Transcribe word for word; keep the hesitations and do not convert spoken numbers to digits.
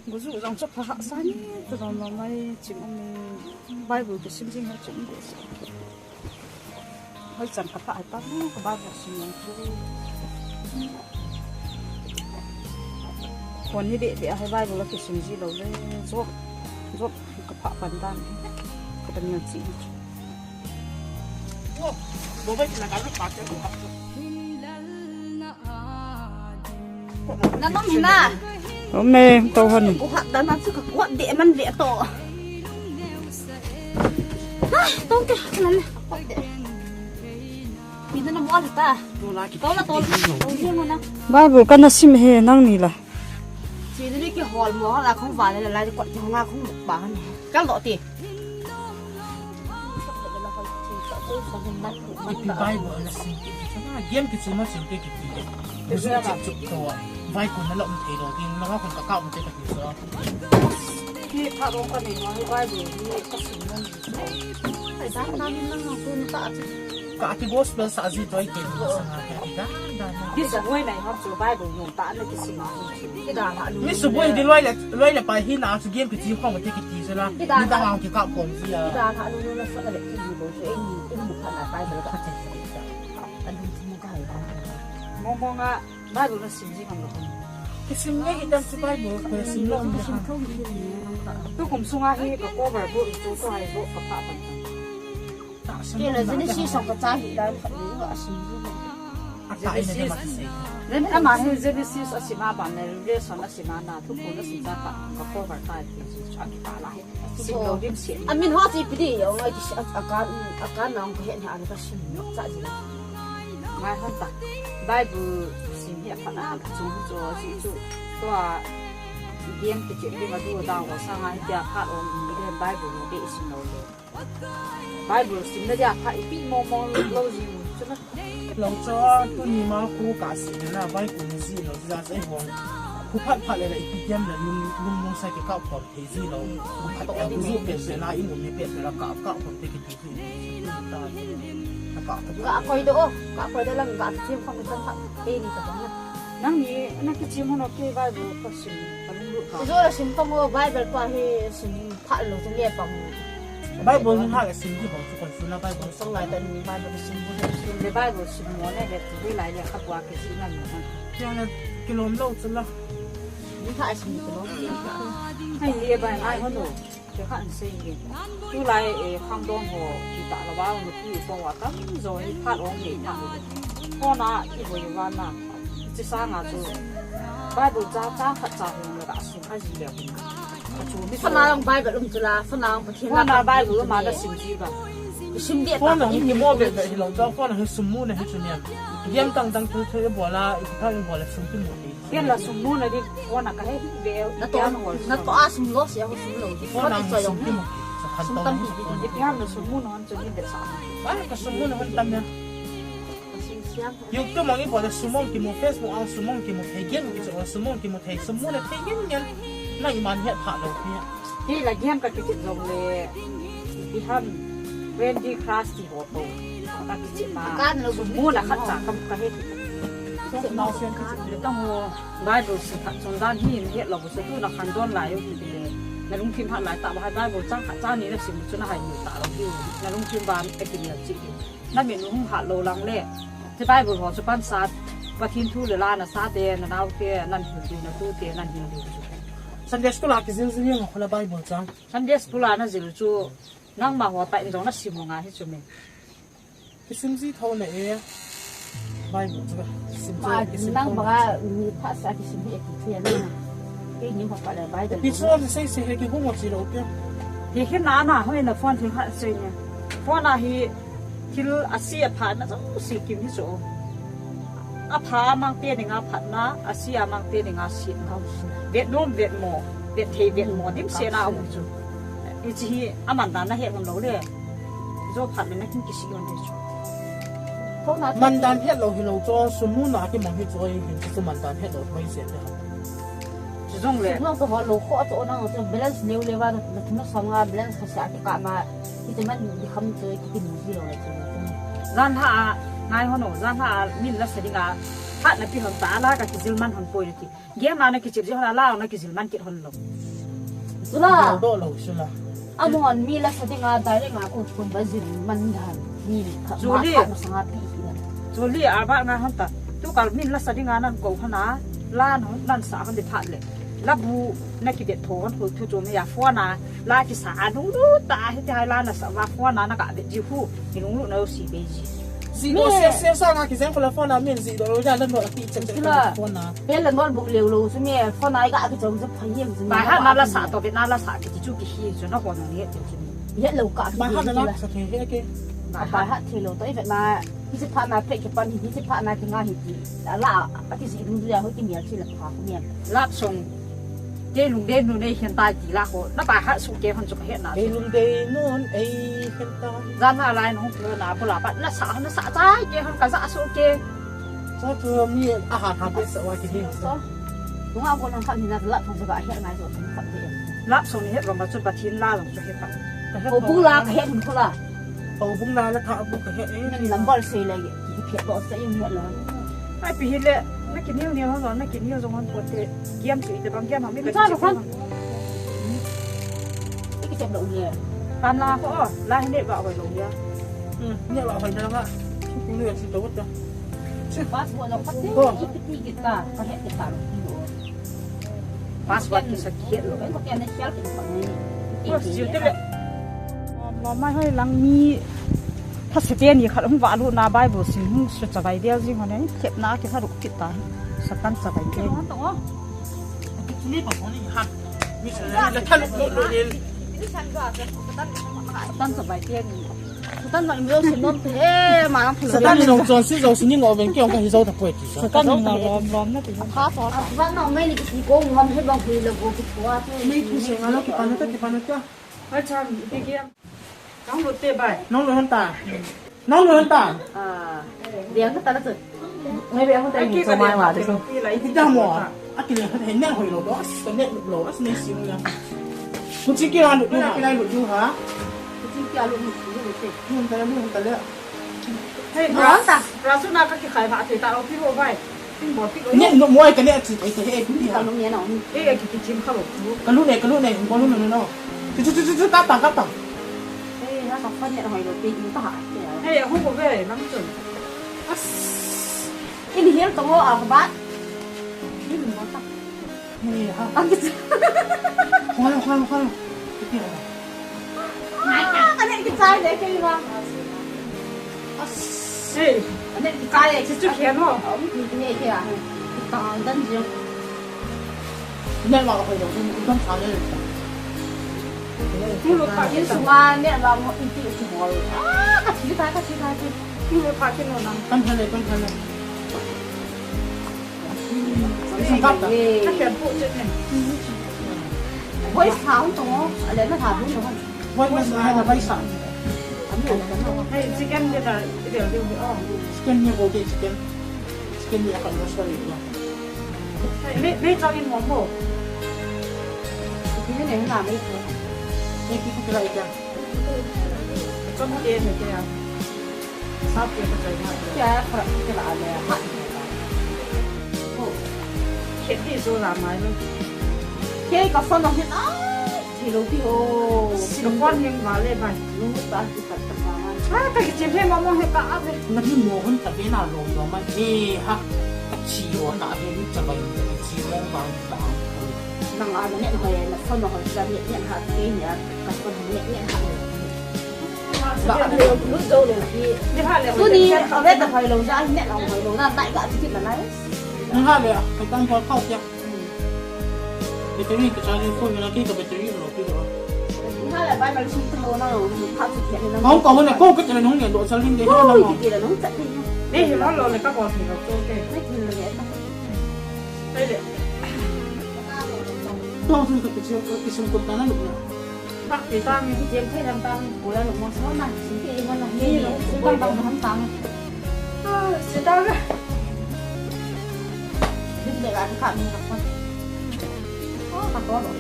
Guju jong chu pha hahsa ni, chu jong lo mai chim um ni. Bible kisim jing ha chim de. Hoi chan ka pha ai pa ni, ka Bible sim jong chu. Kon ni de de, hai Bible kisim ji lo le, Job, Job ka pha pan dan. Ka tan chi. Wo, bo ba chi la ka lu pa te ko. Na nom hina. Ome, to hon. Ko hat dan na chu ka kuat de man ve to. Ai, to ke, na le, kuat de. Pina na mo ta. To la, to la. To ye mo na. Bible ka na sim he nang ni la. Chi ni ki hol mo la khong va le la ko ki nga khong ba ni. Kal do ti. Ipi Bible na sim ki ti chana, game ki chima sim ki ki ti. Buzu chip chip to. Vai ko na lo thei lo ding, na ko ka ka um te ka ti so. Ki pha ro ka ni ma Bible ni ka sim na ni. Ai dan na ni na ko ni ka ti. Ka ti gospel sa ji toi ke ni sa na ka ti dan dan. Ki sa noi nai ha chu Bible no ta na ki sim ma. Ni suboi di loi le, loi le pa hi na chu game kichi khong te kiti chu la. Ni da hang ki ka pom ji a. Ni da ha lu lu na sa le ki bo chu e ni, ki bu kha na pai ba ka. A lu chu mo ka hai ba. Mo mo nga Bible na sim ji khong lo. Kisim nge hi dan chu Bible ko sim lo ni ha. Tu kum sunga hi ka cover bu chu to hai bo ka pa pan. Kei la Genesis song ka cha hi lai khat ni ka sim ji. Genesis. Len ama hi Genesis a sim a ban le Revelation a sim a na thu ko na sim ta ka ka cover ta ti ji chu a ki ta la. Sim lo dim sim. A min ho chi pi di yo ngai ki a ka a ka na ka he na ka sim cha ji. Ngai hon ta. Bible sim hi a pha na chu chu chu. To a game ti chi di ma du da ho sa ngai ti a pha ong ni Bible ni de sim lo le. Bible simna dia pha ipi mo mo lo ji mu chu na. Lo cho tuni ma khu ka si na Bible ni ji lo ja sai ho. Khu phat phat le la ipi game la lung lung lung sa ke ka pom thei ji lo. Khu phat ka bu ju pe se na i mu ni pe pe la ka ka pom te ke ti ji. Ka ka. Ka koi do, ka koi do lang ka ti khom ka pha. Pe ni ka pom na. Nang ni na ki chi mo no ke Bible ko sim. Ka lung lu ka. Zo la sim pang o Bible pa hi sim. Phat lo chu le pang. Bible ni ha le sim di bang chu kon suna Bible. Song lai ta ni Bible sim bu le sim le Bible sim mo ne le tu lai le kha bua ke si na ni ha. Kya na kilom lo chu la. Ni kha sim kilom. Hai le ba ai ho lo. Ke kha an sei ni. Tu lai e khang dong ho ki ta la ba no ki ko wa tam zo ni phat ong ni phat. Ko na i bo i wa na. Chi sa nga chu. Bible cha cha kha cha ho na da sim kha ji le. Phone a jong Bible um chu la, phone a jong Pathen phone a Bible um a na sim ji ba. Sim di phone a ta hung ki mo be be hi lo, phone a hi sum mu na hi chu niam. Game tang tang thil thil bol a, i thil bol a sum ki mu ni. Ken la sum mu na di phone a ka he hi be. Na to, na to a sum lo sia ho sum lo. Phone a sum ki mu. Sum tam pi di. Di pi ham na sum mu na hon chu ni de sa. Ba ka sum mu na hon tam ya. YouTube mong i bol le sum mong kimu, Facebook a sum mong kimu, thei gen ki chu sum mong kimu thei, sum mu le thei gen gen. Na iman het pha lo pi. Hi la gen ka kiti jong le, i ham, Candy Crush ti ho to. Ka kiti ma. Kan lo sum mu la khat cha kam ka he. Nau sen ki chu tang ho. Bible sim khat chun dan hi het lo so tu na khan don lai u ti le. Na lungthim hat lai ta ba Bible chang khat cha ni na sim chu na hai ni ta lo. Na lungthim ban e ti ni chi. Na min hung hat lo lang le. Ti Bible ho chu pan sa, Pathen thu le la na sa te, na nau te, nan hin di na tu te, nan hin di chu. Sunday school a ki zil zil yang khula Bible chang. Sunday school a na zil chu, nang ma ho ta in jong na sim nga hi chu me. Ki sim ji tho le e. Bible chu sim chu ki sim nang ba ni pha sa ki sim hi ki thia na. Kei ni ho pa le Bible. Pi chu se se he ki hu mo chi lo pia. Hi khi na na ho na phone thing ha se ni. Phone a hi thil a si a pha na jong si kim hi chu. A pha a mang te ni nga phat na, a si a mang te ni nga si na. Vet nom vet mo, vet thei vet mo dim se na um chu. I chi hi a man dan na he ngon lo le. Zo phat le na kin ki si yon de chu. Man dan het lo hi lo cho sum mu na ki mo hi cho i hin chu man dan het lo mai se de. Chu jong le. Sum lo to ho lo kho to na to balance neu le ba na thum na som nga balance kha sa ki ka ma. Ki te man di kham to ki ki mu ji lo le chu. Jan ha a ngai ho no, jan ha a min la sa ding a. Phat na pi hon ta la ka kijil man hon poi na ti. Game a na kichep ji hon a la na kijil man kit hon lo. Sula. Lo do lo sula. Amon mi la sa dinga direct nga ko phone ba jil man dan. Mi kha Julie. Ma kha sanga pi hi la. Julie a ba nga hon ta. Tu kal min la sa dinga nan ko hon a. La no nan sa hon de phat le. La bu na kidet tho hon ko thu chom ya phone a. La kisa a nung lu ta hi ti hai la na sa va phone a na ka bet ji hu. Ki nung lu na si be ji. Si ko se se sa nga ki zen ko la phone a min si do lo ja la no a pi chen chen ko la phone a. Pe la no bu le lo su mi phone a ga ki chom sa pha yem su mi. Ba ha na la sa to be na la sa ki chu ki hi chu na ko na ni ti chu. Ye lo ka. Ba ha na la sa ke he ke. Ba ha the lo to i vet na. Hiche phat na pet kipan hi, hiche phat na kinga hi ti. Ala, ati si dun dun ya ho ti mial chi la pha ko mial. Lap song. Te lung de nu nei hian tai ti la ko. Na ba ha su ke hon chu ka he na. Te lung de nun ei hian tai. Jan na lai nong tu na ko la ba na sa na sa tai ke hon ka za su ke. Sa tu mi a ha ha pe sa wa ki hin. So. Nunga ko nang khat ni na lap song chu ka he ngai so khat de. Lap song ni he ro ma chu Pathen la long chu he ta. Ko bu la ka he ko la. Ko bung la la tha bu ka he e. Number sei le ki phet lo sa yung he lo. Ai pi hi le na ki nil nil ho na ki nil jong han ko te. Giam chu te bang giam ha mi ka. Ka lo khan. Ki chep lo le. Pan la ko la ne ba ko lo ya. Hmm, ne ba ko na ba. Ku ne chu to ta. Password lo pati ki ti ki ta. Ka he ki ta lo. Password ki sa kiet lo. Ko kian na kial ki pa ni. Ko siu te le. Lo mai hoi lang mi. Tha se te ni khat hung va lu na Bible sin hung su cha vai del jing hon e. Thep na ki tha ruk kit ta. Satan cha vai te. Ni pa ni ha. Mi sa le tha lo lo le. Satan cha vai te ni. Satan va imlo sin nom te, eh, ma nang phalo. Satan ni nong chon si jo si ni ngo ven ke ong ka hi jo ta poi ti sa. Satan ni nong lom lom na ti. Pha so. Va nong mai ni ki ko ngom he bang hui lo go ki thua te. Ni ku se nga lo ki pa na ta ki pa na ta. Ai chan, ki ki. Nong lo te bai. Nong lo han ta. Nong lo han ta. Ah. Dia ka ta la tu. Ngai be hon ta ni chomai wa de. Iti ta mo. A kile hon he ne hoi lo do. As ne lo as ne sim ya. Ku chi ki ran lu ha. Kile lu ha. Ku chi ki lu ni ni te. Nun ta lu ta le. Hey, Ras. Ras na ka ki khai ma te ta o pi ho bai. Tin bo pi lo. Ne no mo ai ka ne chi ai te he pi ha. Ka lu ne no. Eh, ki ki chim kha lo. Ka lu ne ka lu ne bo lu no no. Chu chu chu chu ta ta ka ta. Eh, na ka fan ne hoi lo pe ta ha. Hey, ho bo ve nam chun. As. Ini hial tong lo a ka bat. Ini mo ta. Ni ha. Ang kit. Hoi, hoi, hoi. Kiti ha. Ngai ka. Ka ne ki chai le ke ma. As. Hey. Ka ne ki chai le. Chu chu khian ho. Om ki ne ke a. Ka dan jing. Ne ma ka hoi lo. Ni kan chai le. Ni lo ka. Yin su ma ne la mo iti ki bol. Ah, ka chi ta, ka chi ta. Ni lo ka ki no na. Kan ha le, kan ha le. Voice sound to, ale na tha bu no. Voice na na voice sound. Hey, chicken dinner, dinner, dinner. Oh. Chicken ni bo de chicken. Chicken ni akan masala ni. Hey, me, me chawin mo mo. Ni ne na me ko. Ni ki ku kila ika. Chom ke ne ke ya. Sa ke ka chai na. Ke a fra ke la le ha. Oh. Ke ti zo la mai lo. Ke ka phone hin a. Thi lo ti ho. Si lo phone hin ma le bai. Lu ta ki ta ta ma. Ha ka ki chem he ma mo he ka a ve. Na ni mo hon ta ve na lo lo ma. E ha. Ka chi yo na ve ni cha bai. Chi mo ba ba. Nang a na ne bai na phone ho sa ne ne ha ke ni a. Ka phone ne ne ha. Tuni, a ve ta hoi lo ja, net a hoi lo na, tai ga ti na nai. Nang ha le, ka tan pol khau tia. Battery ka charge phone na ki ka battery lo ki lo. Nang ha le, bai mal sum tu lo na lo, kha tu ke na. Kong kong ne ko ka te nong ne do charging de na. Ki ti la nong chat ni. Ne hi lo lo le ka ko ti lo to te. Ne ki le. Ai le. To sun ka ti ka sum ko ta na lo na. Bak ti tang, ti jem thei lam tang, ko la lo mo so na, si ke mo na, ni lo, si tang tang mo tang. Ah, si tang. Din de la ka mi na ko. Oh, ka ko lo.